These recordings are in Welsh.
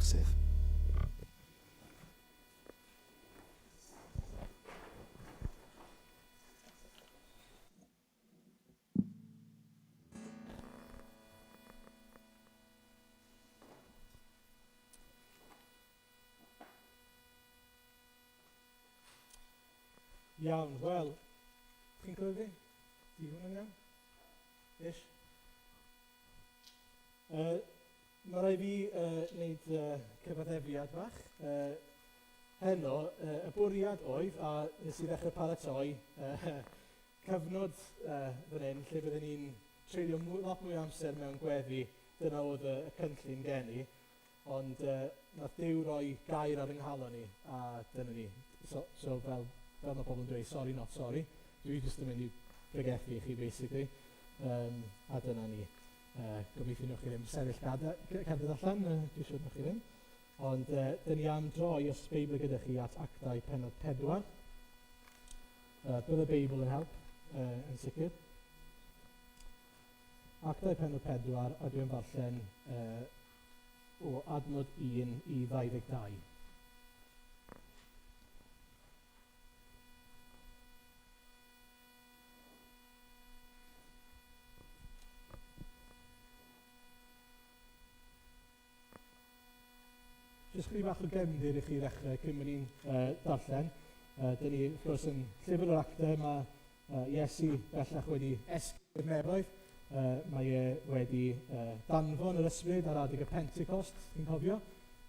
Diolch Seth. Iawn, wel, chi'n clywed fi? Di hwnna'n iawn? Ish. Uh, mae rai fi uh, wneud uh, cyfaddefiad bach. Uh, heno, uh, y bwriad oedd, a nes i ddechrau paratoi, uh, cyfnod uh, fan hyn, lle byddwn ni'n treulio mwy, lot mwy o amser mewn gweddi, dyna oedd y, y cynllun gen i. Ond uh, nath Duw roi gair ar yng nghalon i, a dyna ni. So, so fel, fel mae pobl yn dweud, sorry not sorry. Dwi jyst yn mynd i bregethu i chi, basically. Um, a dyna ni. Uh, gobeithio newch chi ddim sefyll gada, cerdded allan, uh, dwi'n siŵr newch chi ddim. Ond uh, dyn ni am droi os Beibl gyda chi at Actau penod 4. Uh, bydd y Beibl yn help, uh, yn sicr. Actau penod 4, a dwi'n ddarllen uh, o adnod 1 i 22. Jyst chydig bach o gefndir i chi ddechrau cyn bod ni'n uh, darllen. Uh, dyn ni, wrth gwrs, yn llyfr yr actau. Mae uh, Iesu bellach wedi esgyn i'r nefoedd. Uh, mae e wedi uh, danfon yr ysbryd ar adeg y Pentecost, ti'n cofio?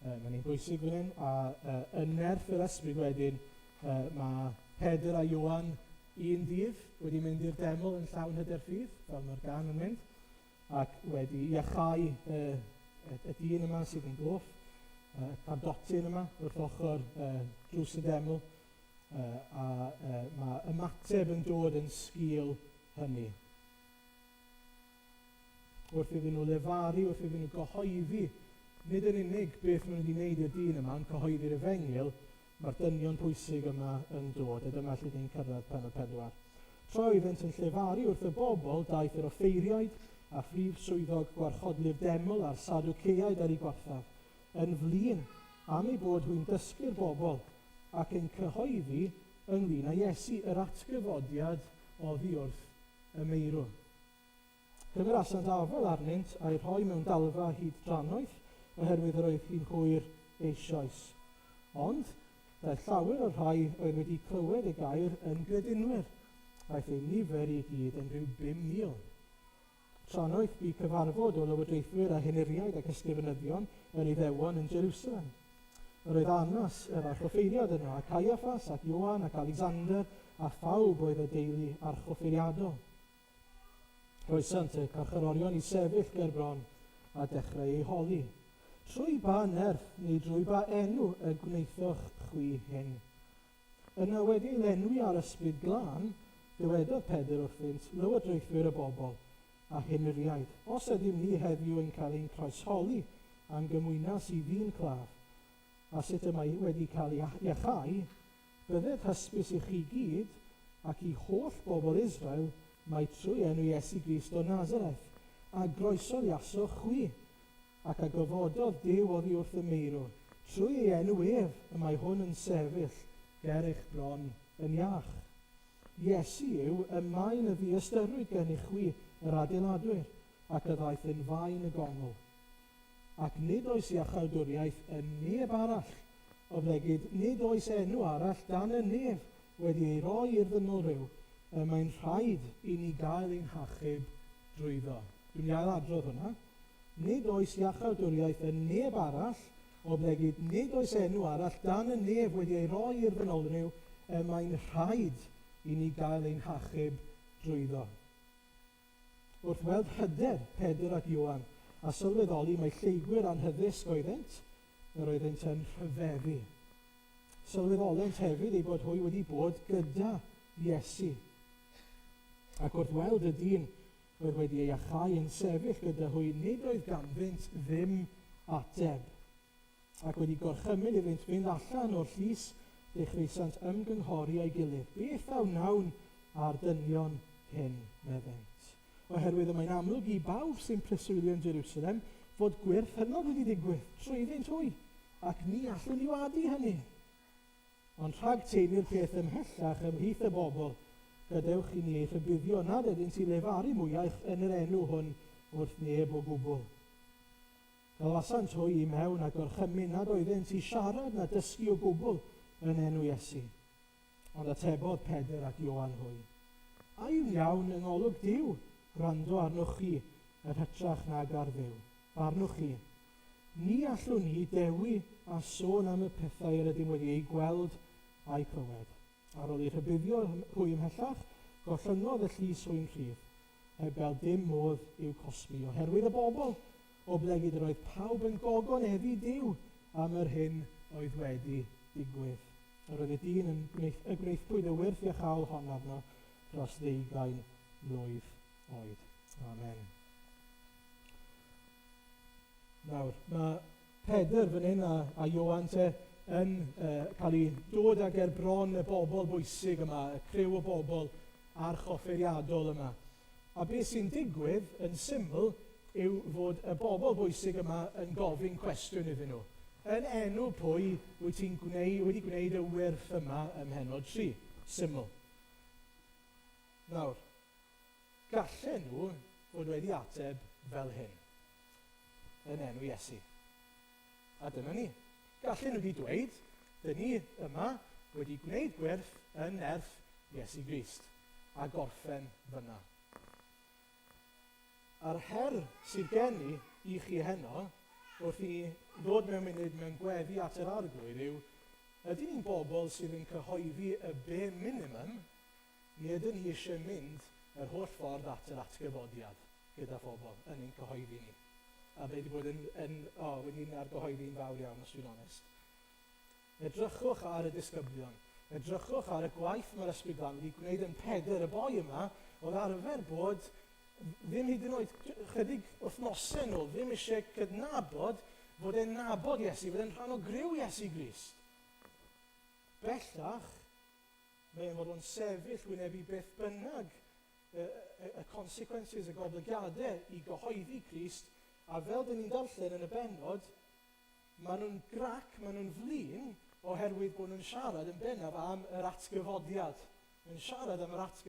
Uh, mae'n un bwysig fan hyn. A uh, yn nerth yr ysbryd wedyn, uh, mae Pedr a Ioan un dydd wedi mynd i'r deml yn llawn hyder ffydd, fel mae'r gan yn mynd, ac wedi iachau y, y, y dyn yma sydd yn gloff, y cardotyn yma wrth ochr uh, drws y deml, uh, a uh, mae ymateb yn dod yn sgil hynny. Wrth iddyn nhw lefaru, wrth iddyn nhw gyhoeddi, nid yn unig beth maen nhw wedi wneud i'r dyn yma, yn cyhoeddi'r efengyl, mae'r dynion pwysig yma yn dod, a dyma lle ni'n cyrraedd penod 4. Tra oeddent yn llefaru wrth y bobl, daeth yr offeiriaid a phrif swyddog gwarchodlu'r deml a'r Sadwceaid ar eu gwarthaf, yn flin am eu bod hwy'n dysgu'r bobl ac yn cyhoeddi ynglŷn â Iesu, yr atgyfodiad oddi wrth y meirw. Cymerasant afael arnynt a'u rhoi mewn dalfa hyd drannoeth, oherwydd yr oedd hi'n hwyr eisoes. Ond, daeth llawer o'r rhai oedd wedi clywed y gair yn gredinwyr. Aeth eu nifer i gyd yn rhyw 5,000. Trannoeth bu cyfarfod o lywodraethwyr a henuriaid ac ysgrifenyddion yr Iddewon yn Jerusalem. Yr oedd Annas yr archoffeiriad yno, a Caiaffas, ac Ioan, ac Alexander, a phawb oedd o deulu archoffeiriadol. Rhoesant y carcharorion i sefyll ger bron a dechrau eu holi. Trwy ba nerth neu drwy ba enw y gwnaethoch chwi hyn? Yna wedi ei lenwi â'r Ysbryd Glân, dywedodd Pedr wrthynt, Lywodraethwyr y bobl, a henuriaid, os ydym ni heddiw yn cael ein croesholi am gymwynas i ddyn claf, a sut y mae wedi cael ei iachau, Bydded hysbys i chi gyd, ac i holl bobl Israel, mai trwy enw Iesu Grist o Nazareth, a groesodd Iasoch chwi, ac a gyfododd Duw oddi wrth y meirw, trwy ei enw ef y mae hwn yn sefyll ger eich bron yn iach. Iesu yw y maen y ddiystyrwyd gennych chwi, yr adeiladwyr, ac a ddaeth yn faen y gongl. Ac nid oes iachawdwriaeth yn neb arall, oblegid nid oes enw arall dan y nef wedi ei roi i'r ddynol ryw, y mae'n rhaid i ni gael ein hachub drwyddo. Dwi'n mynd i ail-adrodd hwnna. Nid oes iachawdwriaeth yn neb arall, oblegid nid oes enw arall dan y nef wedi ei roi i'r ddynolryw, y mae'n rhaid i ni gael ein hachub drwyddo. Wrth weld hyder Pedr ac Ioan, a sylweddoli mai lleygwyr anhyddysg oeddent, yr oeddent yn rhyfeddu. Sylweddolent hefyd eu bod hwy wedi bod gyda Iesu. Ac wrth weld y dyn oedd wedi ei achau yn sefyll gyda hwy, nid oedd ganddynt ddim ateb. Ac wedi gorchymyn iddynt fynd allan o'r llys, dechreusant ymgynghori â'i gilydd. Beth a wnawn â'r dynion hyn? meddent. Oherwydd y mae'n amlwg i bawb sy'n preswylio yn Jerusalem fod gwyrth hynod wedi digwydd trwyddynt hwy, ac ni allwn ni wadu hynny. Ond rhag taenu'r peth ymhellach ymhlith y bobl, gadewch i ni eu rhybuddio nad ydynt i lefaru mwyach yn yr enw hwn wrth neb o gwbl. Galwasant hwy i mewn a gorchymyn nad oeddent i siarad na dysgu o gwbl yn enw Iesu. Ond atebodd Pedr ac Ioan hwy, A yw'n iawn yng ngolwg Duw gwrando arnoch chi yn hytrach nag ar Dduw? Barnwch chi. Ni allwn ni dewi a sôn am y pethau yr ydym wedi eu gweld a'u clywed. Ar ôl eu rhybuddio hwy ymhellach, gollyngodd y llys hwy'n rhydd, heb gael dim modd i'w cosbi, oherwydd y bobl, oblegid yr oedd pawb yn gogoneddu Duw am yr hyn oedd wedi digwydd. Yr oedd y dyn yn gwneud, y gwnaethpwyd y wyrth iachaol hon arno dros ddeugain mlwydd oed. Amen. Nawr, mae Pedr fan hyn a, a Ioan te yn uh, cael ei dod ag er bron y bobl bwysig yma, y criw o bobl archoffeiriadol yma. A beth sy'n digwydd yn syml yw fod y bobl bwysig yma yn gofyn cwestiwn iddyn nhw. Yn enw pwy wyt ti'n gwneud, wedi gwneud y wyrth yma ym mhennod 3? Syml. Nawr, gallen nhw fod wedi ateb fel hyn. Yn enw Iesu. A dyna ni. Gallen nhw wedi dweud, dyn ni yma wedi gwneud gwyrth yn nerth Iesu Grist. A gorffen fyna. A'r her sydd gen i i chi heno, wrth i ni ddod mewn munud mewn gweddi at yr Arglwydd yw, ydyn ni'n bobl sydd yn cyhoeddi y bare minimum, neu ydyn ni eisiau mynd yr holl ffordd at yr atgyfodiad gyda phobl yn ein cyhoeddi ni? A fe wedi bod yn, yn, oh, wedi'n argyhoeddi'n fawr iawn, os dwi'n onest. Edrychwch ar y disgyblion. Edrychwch ar y gwaith mae'r Ysbryd Glân wedi gwneud yn Pedr, y boi yma, oedd arfer bod ddim hyd yn oed chydig wythnosau nôl, ddim eisiau cydnabod fod e'n nabod Iesu, fod e'n rhan o griw Iesu Grist. Bellach, mae e'n fodlon sefyll wynebu beth bynnag y, y, y consequences, y goblygiadau i gyhoeddi Crist, a fel dyn ni'n darllen yn y bennod, Maen nhw'n grac, maen nhw'n flin, oherwydd bod nhw'n siarad yn bennaf am yr atgyfodiad. Yn siarad am yr atgyfodiad.